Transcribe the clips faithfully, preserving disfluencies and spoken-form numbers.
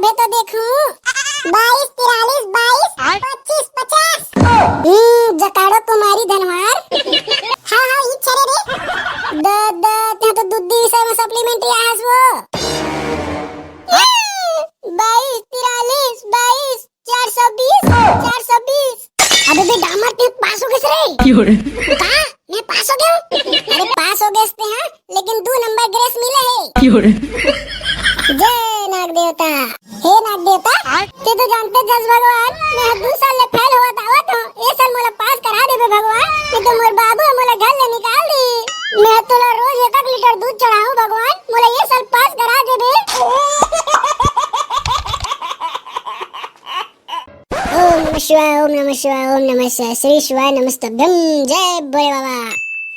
मैं तो देखूं। बाईस तिरालीस बाईस, पच्चीस पचास। हम्म, जकाड़ो कुमारी धनवार। हाँ, हाँ, ई छरे रे। द, द, ते तो दूधी विषय में supplementary आस वो। बाईस तिरालीस बाईस, चार सौ बीस, चार सौ बीस। अबे बे डामर, ते पास हो गए रे। क्यों रे? का? मैं पास हो गया हूँ? अरे पास हो गए ते, हाँ, लेकिन दो नंबर grace मिले है। क्यों रे? जय नाग देवता। हे नाग देवता, ते तो जानते जस भगवान, मैं दो साल ले फेल होवत आवत हूँ। ए साल मोला पास करा देबे भगवान, नहीं तो मोर बाबू मोला घर ले निकाल दी। मैं तोला रोज एक एक लीटर दूध चढ़ाऊं भगवान, मोला ये साल पास करा देबे। ओम नमः शिवाय, ओम नमः शिवाय, ओम नमः शिवाय, श्री शिवाय नमस्तभ्यम। जय भोले बाबा।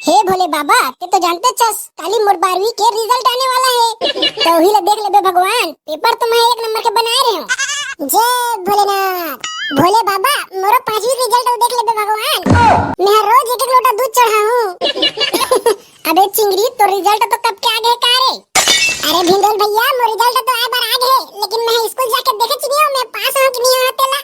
हे भोले बाबा, ते तो जानते छस, काली मोर बारहवीं के result आने वाला है, तो वही ला देख लेबे भगवान। पेपर तो मैं एक नंबर के बनाए रहे हूँ। जय भोलेनाथ। भोले बाबा, मोरो पांचवी के result देख लेबे भगवान। मैं हर रोज एक एक लोटा दूध चढ़ाऊं। अबे चिंगरी, तो result तो कब के आ गए का रे? अरे भिंडोल भैया, मोर result तो आए बार आ गए, लेकिन मैं स्कूल जाके देखे च नहीं हूँ, मैं पास हूँ कि नहीं हूँ तेला।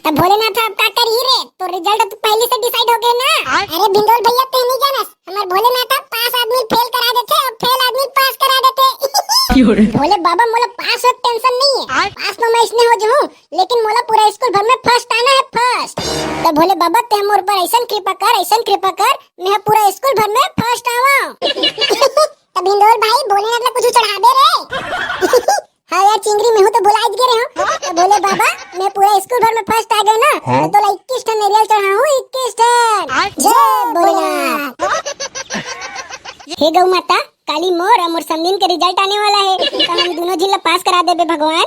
तो भोलेनाथ अब का करी रे, तो result तो पहले से decide हो गए ना। अरे भिंडोल भैया, ते नहीं जानस, हमार भोलेनाथ अब पास आदमी फेल करा देथे, अब फेल आदमी पास करा देथे। क्यों रे? भोले बाबा, मोला पास हो tension नहीं है, पास तो मैं इसने हो जाऊँ, लेकिन मोला पूरा स्कूल भर में first आना है, first। तो भोले बाबा, ते मोर पर ऐसन कृपा कर, ऐसन कृपा कर, मैं पूरा स्कूल भर में first आवा। तो भिंडोल भाई, भोलेनाथ ला कुछ चढ़ाबे रे। हाँ यार चिंगरी, मैं हूँ तो भुला गे रहे हूँ। तो भोले बाबा, मैं पूरा स्कूल भर में first आ गए ना, तो तोला इक्कीस ठन नारियल चढ़ाऊँ, इक्कीस ठन। जय भोलेनाथ। हे गौ माता, काली मोर और मोर समधिन के result आने वाला है, तो हम दोनों झिन ला पास करा देबे भगवान।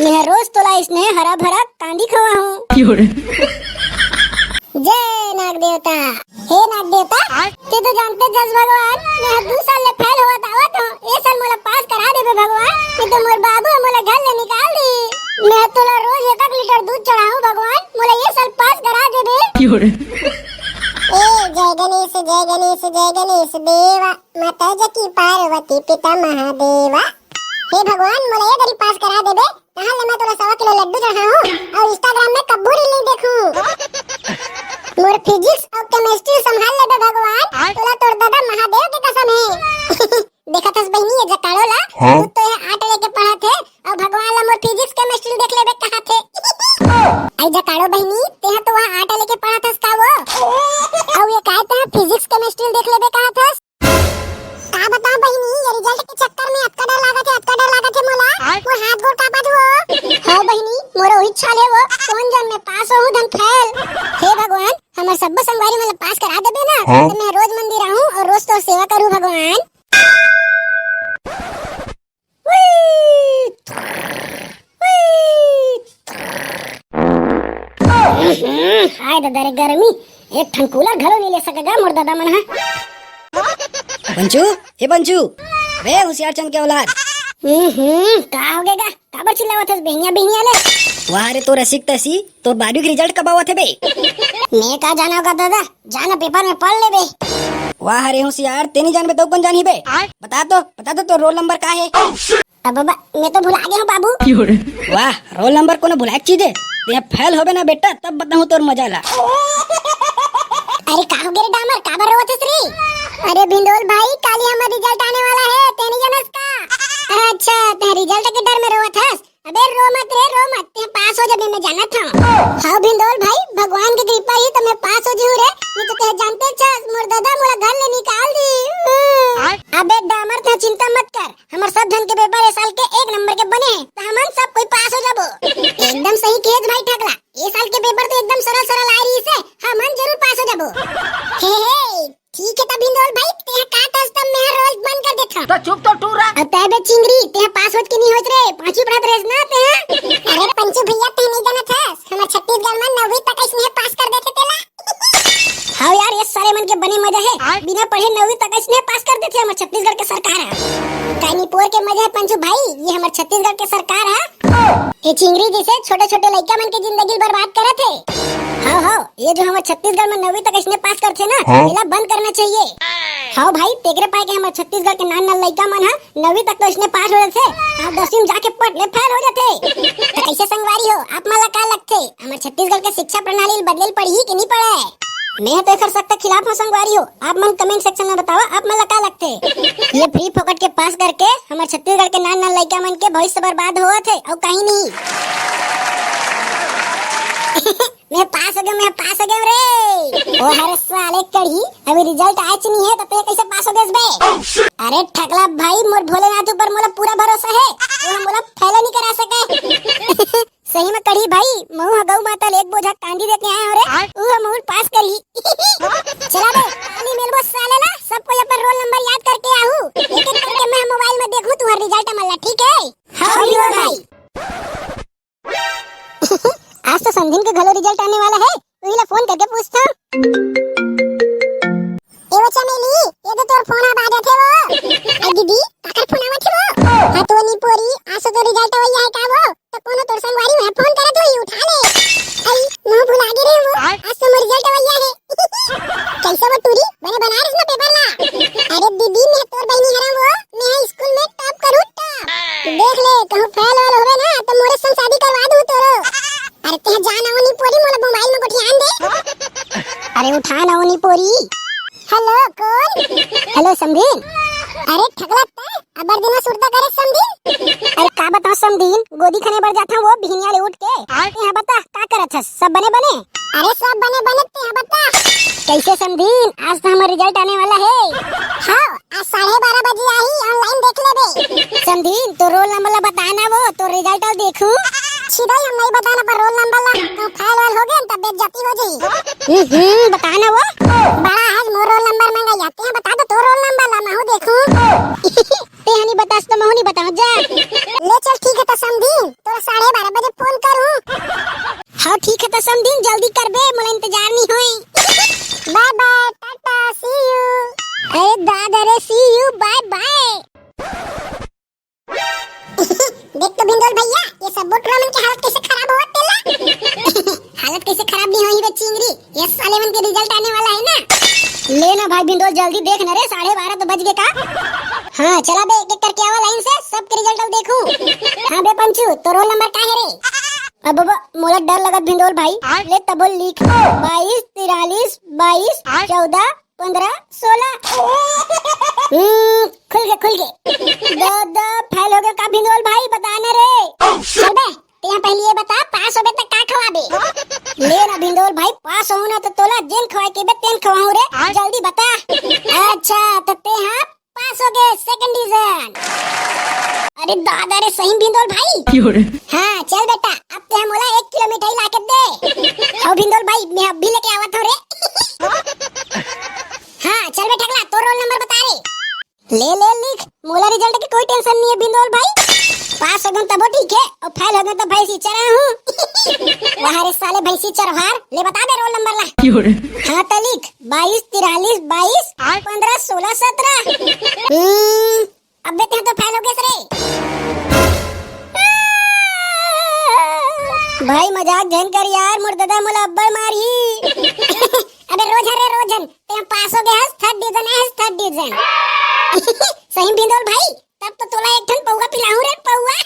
मैं रोज तोला इसने हरा भरा कांदी खवाहूँ। क्यों रे? जय नाग देवता। हे नाग देवता, ते तो जानते जस भगवान, मैं दो साल ले फेल होवत आवत हूँ, ये साल मोला पास करा देबे भगवान, नहीं तो मोर बाबू मोला घर ले निकाल दी। मैं तोला रोज एक एक लीटर दूध चढ़ाऊँ भगवान, मोला ये साल पास करा देबे। क्यों रे? ए जय गणेश, जय गणेश, जय गणेश देवा, माता जकी पार्वती पिता महादेवा। हे भगवान, मोला ये दरी पास करा देबे, तहां ले मैं तोला सवा किलो लड्डू चढ़ाहूं और Instagram में कब्बू reel नहीं देखूं। मोर physics और chemistry संभाल लेबे भगवान, तोला तोर दादा महादेव के कसम है। देखत हस बहिनी, ये जकाड़ो ला, हाँ? तू तो ये आठ लेके पढ़त है और भगवान ला मोर physics chemistry देख लेबे कहा थे। आई जकाड़ो बहिनी, तेहा तो वहाँ आठ लेके पढ़त हस का वो? और ये काय तेहा physics chemistry देख लेबे कहा थस? का बताओ बहिनी, ये result के चक्कर में अतका डर लागत है, अतका डर लागत है मोला। मोर हाथ गोड़ कांपत हो। हाँ बहिनी, मोरो वही हाल है वो। कौन जान मैं पास होहूं धन फेल। हे भगवान, हमर सब्बो संगवारी मन ला पास करा देबे ना, हाँ? तो मैं रोज मंदिर आहूं और रोज तोर सेवा करूं भगवान। हाय ददा रे गर्मी, एक ठन कूलर घलो नहीं ले सकेगा मोर ददा मन हा। पंचू, हे पंचू, बे होशियार चंद के औलाद। हम्म, हम्म, का हो गएगा? काबर चिल्लावत हस बहिनिया, बहिनिया ले? वाह रे, तो रसिक तसी, तो बारहवीं के result कब आवत हे बे? मैं का जाना होगा दादा, जाना पेपर में पढ़ ले बे। वाह रे होशियार, ते नहीं जानबे तो कौन जानही बे? बता तो, बता तो, तोर roll number का है? अब बाबा, मैं तो भुला गया हूँ बाबू। वाह, roll number कोनो भुलाए के चीज है? ते फेल होबे ना बेटा, तब बताऊँ तोर मजा ला। अरे का हो गे रे डामर, काबर रोवत हस रे? अरे भिंडोल भाई, काली हमर result आने वाला है, ते नहीं जानस का? अच्छा, ते result के डर में रोवत हस? अबे रो मत रे, रो मत, ते पास हो जाबे, मैं जानत हूँ। हाँ भिंडोल भाई, भगवान की कृपा ही तो मैं पास हो जाऊँ रे, नहीं तो ते जानते छस, मोर दादा मोला घर ले निकाल दी। अबे डामर, ते चिंता मत कर, हमर सब झन के पेपर ए साल के एक नंबर के बने हे, त हमन सब कोई पास हो जाबो। एकदम सही कहेस भाई ठकला, ए साल के पेपर तो एकदम सरल सरल आए रहिस हे, हमन जरूर पास हो जाबो। हे हे, ठीक हे त भिंडोल भाई, तेहा का तस त मैं रोज बंद कर देथव। तो चुप तो टूरा। अब तय बे चिंगरी, तेहा पास होत कि नहीं होत रे? पांचवी पढ़त रहेस ना तेहा? अरे पंचू भैया, ते नहीं जानत हस, हमर छत्तीसगढ़ में नौवीं तक इसने पास कर देथे तेला। हाँ यार, ये सारे मन के बने मजा है, बिना पढ़े फिर नौवीं तक अइसने पास कर देथे हमर छत्तीसगढ़ के सरकार ह। का निपोर के मजा हे पंचू भाई, ये हमर छत्तीसगढ़ के सरकार ह। ये चिंगरी जइसे छोटे-छोटे लइका मन के जिंदगी ल बर्बाद करत हे। हव, हव, ये जो हमर छत्तीसगढ़ में नौवीं तक अइसने पास करथे ना, हाँ। एला बंद करना चाहिए। हव भाई, तेकरे पाय के हमर छत्तीसगढ़ के नान नान लइका मन ह नौवीं तक तो अइसने पास हो जाथे, अउ दसवीं में जाके पट ले फेल हो जाथे। त कइसे संगवारी हो, आप मन ला का लगथे, हमर छत्तीसगढ़ के शिक्षा प्रणाली ल बदले ल पड़ही कि नहीं पड़े? मैं तो एकर सख्त खिलाफ हूँ संगवारी हो। आप मन comment section में बतावा, आप मन ला का लगथे? ये free फोकट के पास करके हमर छत्तीसगढ़ के नान नान लइका मन के भविष्य बर्बाद होवत हे, अउ कहीं नहीं। मैं पास हो गया, मैं पास हो गया रे। ओ हरे साले कढ़ी, अभी result आयच नहीं है, तो तैं कैसे पास हो गया बे? अरे ठकला भाई, मोर भोलेनाथ ऊपर मोला पूरा भरोसा है, वो मोला फेल नहीं करा सके। सही में कढ़ी भाई, महू ह गऊ माता ले एक बोझा कांदी दे के आए हंव रे। आय। ऊ ह महू ल पास करही। चला बे, काली मेलबो साले ला, सब कोई अपन roll number याद करके आहू। एक एक करके मैं mobile में देखहूं तुम्हार result मन ला, ठीक है? हाँ, हाँ, बिल्कुल बिल्कुल भाई। भाई। आज तो समधिन के घलो result आने वाला है, उही ला phone करके पूछता। ए वो चमेली, ये तो तोर phone आ बाजत हे वो। अरे दीदी, काकर phone आवत हे वो? हाँ तो नी पोरी, आज तो तोर result अवइया हे का वो? त कोनो तोर संगवारी में phone करत होही, उठा ले। अई, महू भुला गे रे वो। आय। आज तो मोर result अवइया हे। कैसे वो टूरी? बने बना रहिस ना paper ला। अरे दीदी, मैं तोर बहिनी हरंव वो। मैं school में top करूँ top। देख ले, कहूँ फेल वेल होवे ना, त मोरे संग शादी करवा दूँ तोरो। अरे तें जान अवो नी पोरी, मोला mobile में गोठियान दे। अरे उठा ना वो नी पोरी। Hello, कौन? Hello, समधिन। अरे ठकला तैं, अब्बड़ दिन में सुरता करे समधिन। अरे का बताओं समधिन, गोदी खने बर जाथंव वो बिहनिया ले उठ के। आय। तें बता, का करत हस? सब बने बने? अरे सब बने बने, तें बता। कैसे समधिन, आज तो हमर result आने वाला है। हाँ, आज साढ़े बारह बजे आही, online देख लेबे। समधिन, तोर roll number ला बता ना वो, तोर result ला देखूं। छिदई, हम नहीं बताना पर roll number ला, कहूँ फेल वेल हो गए, तब बेइज्जती हो जाई। हम्म, हम्म, बता ना वो। बड़ा आज मोर roll number मंगाया, तें बता तो तोर roll number ला, महू देखूं। तें नहीं बतास तो महू नहीं बताऊं, जा। ले चल, ठीक है तो समधिन, तोला साढ़े बारह बजे phone करूं। हाँ, ठीक है तो समधिन, जल्दी करबे, मोला इंतजार नहीं होई। Bye bye, Tata, see you। अरे दादा रे, see you, bye bye। देख तो भिंदोल भैया, ये सब टूरा मन के हालत कैसे खराब होवत तेला। हालत कैसे खराब नहीं होही बे चिंगरी, ये साले मन के result आने वाला है ना। ले ना भाई भिंदोल, जल्दी देख ना रे, साढ़े बारह तो बज गए का। हाँ, चला बे, एक एक करके आवा line से, सबके result अब देखूं। हाँ बे पंचू, तोर roll number का है रे? अब बाबा, मोला डर लगत भिंदोल भाई। आय। ले तबो लिख, बाईस, तिरालीस, बाईस, आय। चौदह, पंद्रह, सोलह। हम्म, खुल गए, खुल गए। दादा, फेल हो गया का भिंदोल भाई, बता ना रे। Oh, shit। चल बे, तें पहले ये बता, पास होबे त का खवाबे? ले ना भिंदोल भाई, पास होहूं ना तो तोला जेन खवाए के बे तेन खवाहूं रे। आय। जल्दी बता। अच्छा, तो तें पास हो गए, second division। अरे दादा रे, सही भिंदोल भाई। क्यों रे? हाँ, चल बेटा, अब तें मोला एक किलो मिठाई ला के दे। हो भिंदोल भाई, मैं अभी लेके आवत हूँ रे। हाँ, चल बे ठकला, तोर roll number बता रे। ले ले लिख, मोला result के कोई tension नहीं है भिंदोल भाई। पास हो गए तबो ठीक है, और फेल हो गए तो भैंसी चरा हूँ। वाह रे साले भैंसी चरवार, ले बता दे roll number ला। क्यों रे? हाँ तो लिख, बाईस, तिरालीस, बाईस, आय। पंद्रह, सोलह, सत्रह। हम्म, अबे तें तो फेल हो गए रे। भाई मजाक झन कर यार, मोर दादा मोला अब्बड़ मारही। अबे रो झन रे, रो झन, तें पास हो गए हस, third division आए हस, third division। सही भिंदोल भाई, तब तो तोला एक ठन पौवा पिलाहूं रे, पौवा।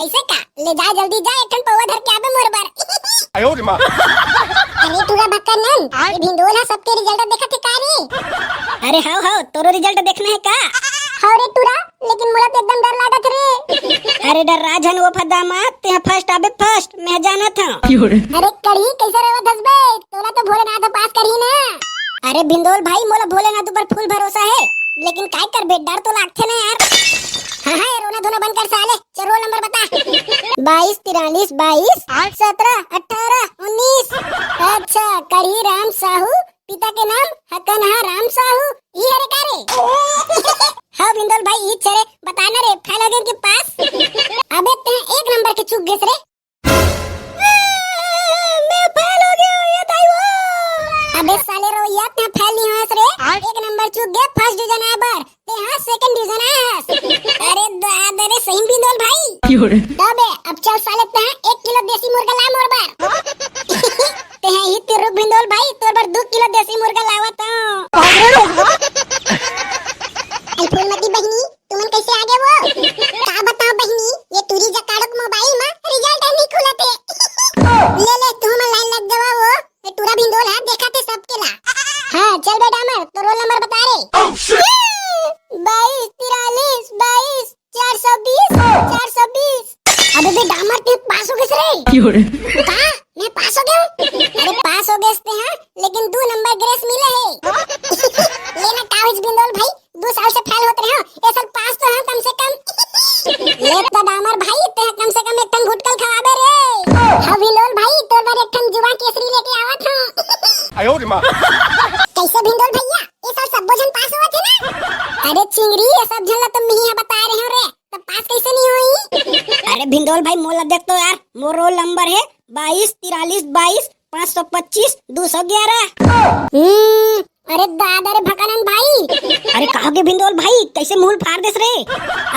ऐसे का? ले जा, जल्दी जा, एक ठन पौवा धर के आबे मोर बर। आयो रे माँ। अरे टूरा भक्कन नन, ये भिंदोल हा सबके result देखत हे का रे? अरे हाव हाव, तोरो result देखना है का? हाव रे टूरा, लेकिन मोला तो एकदम डर लागत रे। अरे डर्रा झन वो फदा मा, तें first आबे first, मैं जानत हूँ। अरे कढ़ी कैसे रोवत हस बे? तोला तो भोलेनाथ पास करही ना। अरे भिंदोल भाई, मोला भोलेनाथ ऊपर full भरोसा है, लेकिन काय करबे, डर तो लागथे ना यार। हाँ हाँ, ये रोना धोना बंद कर साले, चल roll number बता। बाईस, तिरालीस, बाईस, सत्रह, अठारह, उन्नीस। अच्छा, कढ़ी राम साहू, पिता के नाम हकनहा राम साहू, ई हरे का रे? हाँ भिंदोल भाई, ई हरे, बता ना रे, फेल हो गए कि पास? अबे तें एक नंबर के चूक गेस रे। मैं फेल हो गया हूँ, ये दाई वो। अबे साले रोइया, तें फेल नहीं होस रे। तबे, अब चल साले, तैं एक किलो देसी मुर्गा ला मोर बर। तैं ही तिर रुक भिंदोल भाई, तोर बर दू किलो देसी मुर्गा लावत हूँ। अरे फूलमती बहिनी, तुमन कैसे आ गए वो? का बताओ बहिनी, ये टूरी जकाड़ो के मोबाइल में रिजल्ट नहीं खुलत हे। ले ले, तुमन लाइन लग जावा वो। ये टूरा भिंदोल है, देखा थे सबके ला। हाँ, चल बे डामर, तो रोल नंबर बता रे। बाईस तिरालीस बाईस चार सौ बीस, चार सौ बीस। अबे बे डामर, तैं पास हो गेस रे। का? मैं पास हो गया हूँ? अरे पास हो गेस तैं, हाँ, लेकिन दो नंबर ग्रेस मिले हे। लेना कागज भिंदोल भाई, दो साल से फेल होत रहे हो, ये साल पास तो है कम से कम। ले तो डामर भाई, तैं कम से कम एक ठन घुटकल खवाबे रे। हाँ भिंदोल भाई, तोर बर एक ठन जुआ केसरी लेके आवत हूँ। आयो रे माँ। कैसे भिंदोल भैया, ये साल सब जन पास होवत हे ना? अरे चिंगरी, ये सब जन ला तो मिही बता रहे हो रे, तब पास कैसे नहीं होई? अरे भिंदोल भाई, मोला देख तो यार, मोर रोल नंबर है बाईस तिरालीस बाईस पाँच सौ पच्चीस दो सौ ग्यारह। हम्म, अरे दादा रे भकानंद भाई। अरे का हो गे भिंदोल भाई, कैसे मुंह फाड़ देस रे?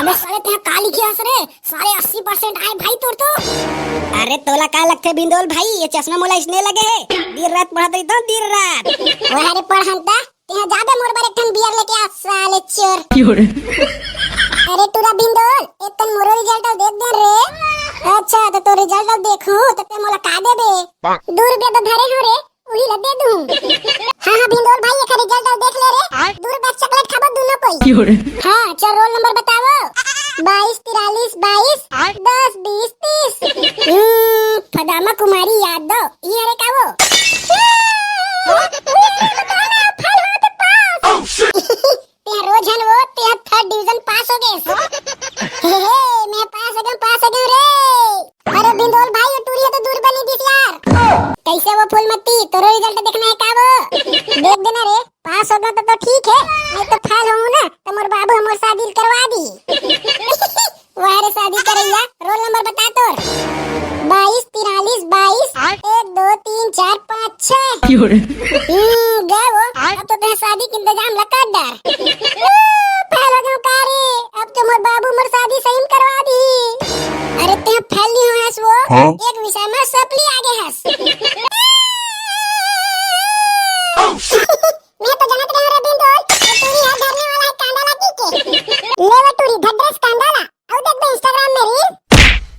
अबे साले, तैं का लिखे हस रे? साले अस्सी परसेंट आए भाई तोर तो। अरे तोला का लगथे भिंदोल भाई, ये चश्मा मोला इसने लगे हे, दिन रात पढ़त रहिथों, दिन रात। वाह रे पढ़ंता, तैं जाबे मोर बर एक ठन बियर लेके आ साले चोर। अरे टूरा भिंदोल, एक ठन मोरो रिजल्ट देख दे रे। अच्छा, तो तोर रिजल्ट देखूं, तो तैं मोला का देबे? दू रुपया तो धरे हो रे, उही ला दे दूं। हाँ, हाँ, भिंदोल भाई, एक रिजल्ट देख ले रे। दू रुपया चॉकलेट खाबो दोनों कोई। हाँ, चल रोल नंबर बताओ। बाईस तिरालीस बाईस दस बीस तीस। हम्म, फदामा कुमारी यादव, ये रे का वो? तैं रोज हन वो, तैं थर्ड डिवीजन पास हो गेस। हे, हे, मैं पास हो गया, पास हो गया रे। अरे भिंदोल भाई, ये टूरी है तो दूर बनी दिस यार। कैसे वो फूलमती, तोरो रिजल्ट देखना है का वो? देख देना रे, पास हो गया तो, तो ठीक है, नहीं तो फेल होऊं ना, तो मोर बाबू हमर शादी करवा दी। वाह रे शादी करैया, रोल नंबर बता तोर। बाईस तिरालीस बाईस एक दो तीन चार पाँच छह। हम्म, गए वो। अब तो तैं शादी के इंतजाम ला कर डार। फेल हो गया का रे? अब तो मोर बाबू मोर शादी सही में करवा दी। अरे तैं फेल नहीं हो हस वो, हाँ? एक विषय में सप्ली आ गए हस। मैं तो जानत रहे रे भिंदोल, ये टूरी है धरने वाला है कांदा ला की के। ले वो टूरी, धर ड्रेस कांदा ला। अउ देख बे Instagram में reel।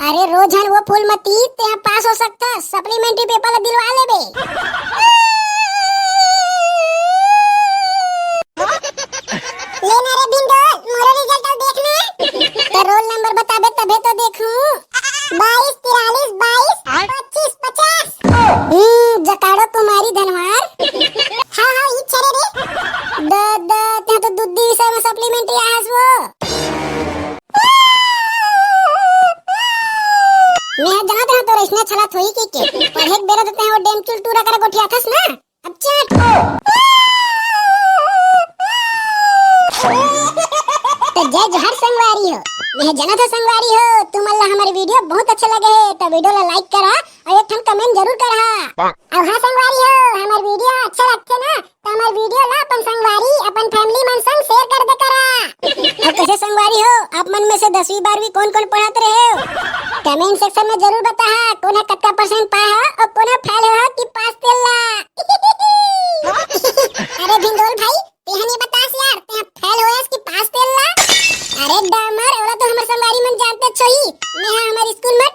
अरे रोज हन वो फूलमती, तैं पास हो सकथस, सप्लीमेंट्री पेपर ला दिलवा लेबे। ले ना रे भिंदोल, मोरो रिजल्ट अउ देख ना। तो रोल नंबर बताबे तभे तो देखूं। बाईस तिरालीस बाईस पच्चीस पचास। हम्म, जकाड़ो कुमारी धनवार। हाँ, हाँ, ई चले रे। द, द, तैं तो दूधी विषय में सप्लीमेंट्री आए हस वो। मैं जानत रहा तोर इसने छला थोई की के। पढ़े के बेरा तो तैं वो डेमचुल टूरा करा गोठियाथस ना। अब चट। तो जय जोहार संगवारी हो। मैं जानत हो संगवारी हो, तुमन ला हमर वीडियो बहुत अच्छा लगे हे, तो वीडियो ला लाइक करा अउ एक ठन कमेंट जरूर करा। अउ हाँ संगवारी हो, हमर वीडियो अच्छा लगथे ना, तो हमर वीडियो ला अपन संगवारी, अपन फैमिली मन संग शेयर कर दे करा। अउ कैसे संगवारी हो, आप मन में से दसवीं बारहवीं कौन कौन पढ़त रहे हो? कमेंट सेक्शन में जरूर बताहा, कोन ह कतका परसेंट पाए हो अउ कोन ह फेल हो कि पास तेला। अरे भिंदोल भाई, तेहा नहीं बतास यार, तेहा फेल होयस कि पास तेला? अरे डामर, ओला तो हमर संगवारी मन जानत होही, मैं हा हमर स्कूल में